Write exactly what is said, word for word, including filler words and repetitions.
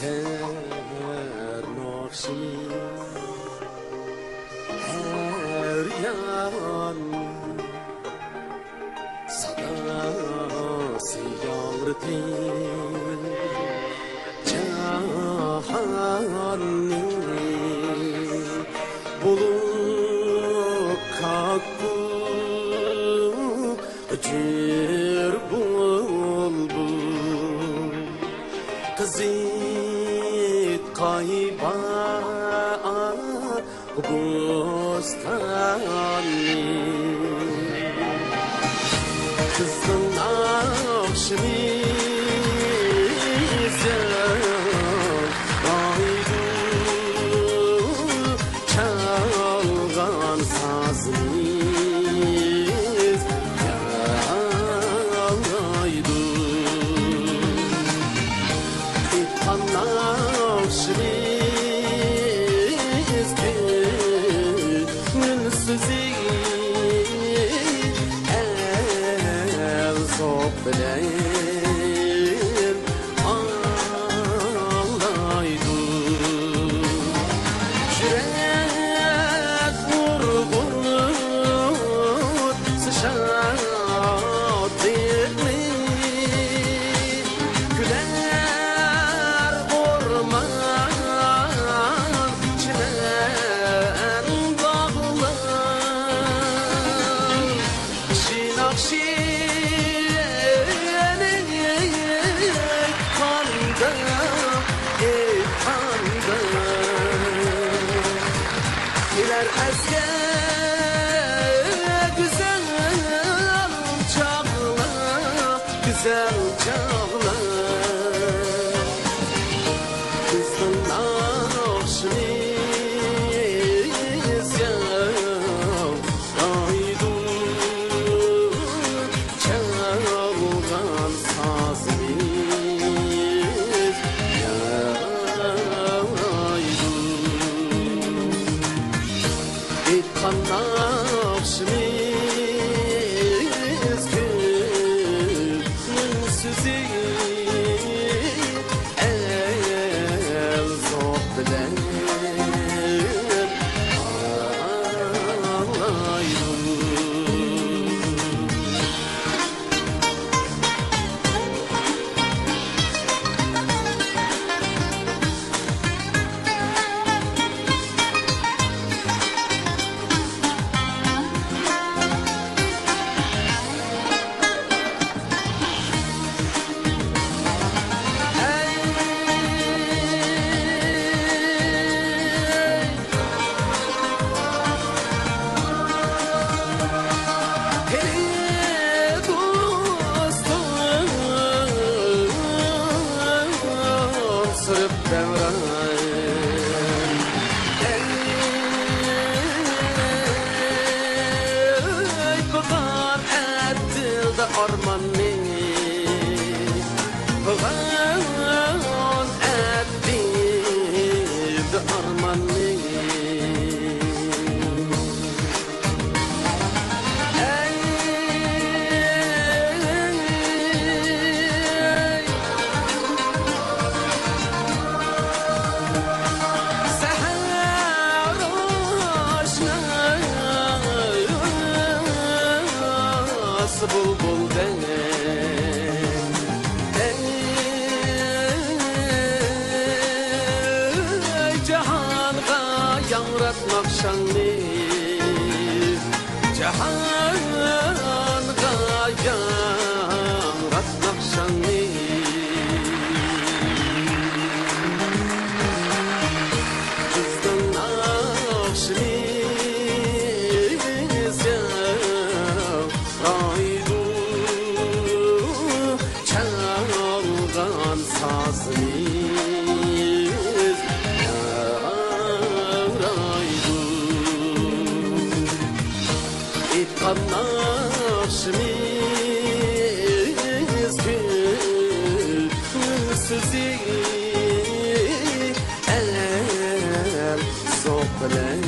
ھەر ناخشىمىز، ھەر يان ساداسى ياڭرىتىپ جاھاننى، بولۇپ كاككۇك ئۇچۇر بۇلبۇل، قىزىتقاي باغ بوستاننى. قىزغىن ئاخشىمىز يارايدۇ، چالغان سازىمىز يارايدۇ. ئېيتقان ناخشىمىز كۆڭۈل سۆزى، ئەل زوق بىلەن ئاڭلايدۇ. يۈرەك ئۇرغۇتسا شادلىقنى، كۈلەر ئورمان، چىمەن باغلار. شىناخشى قاندا، ئېيتقاندا، كېلەر ئەسكە گۈزەل چاغلار، گۈزەل چاغلار. بىزنىڭ ناخشىمىز يارايدۇ، چالغان سازىمىز يارايدۇ. ئېيتقان ناخشىمىز كۆڭۈل سۆزى، ئەل زوق بىلەن ئاڭلايدۇ. سۈرۈپ دەۋران. ئەي، پىغان ئەتىلدى ئارماننى، پىغان ئەتىلدى ئارماننى. بۇلبۇلدەك جاھانغا ياڭراتماق شاڭنى، جاھانغا ياڭراتماق شاڭنى. بىزنىڭ ناخشىمىز يارايدۇ، چالغان سازىمىز يارايدۇ. ئېيتقان ناخشىمىز كۆڭۈل سۆزى، ئەل زوق بىلەن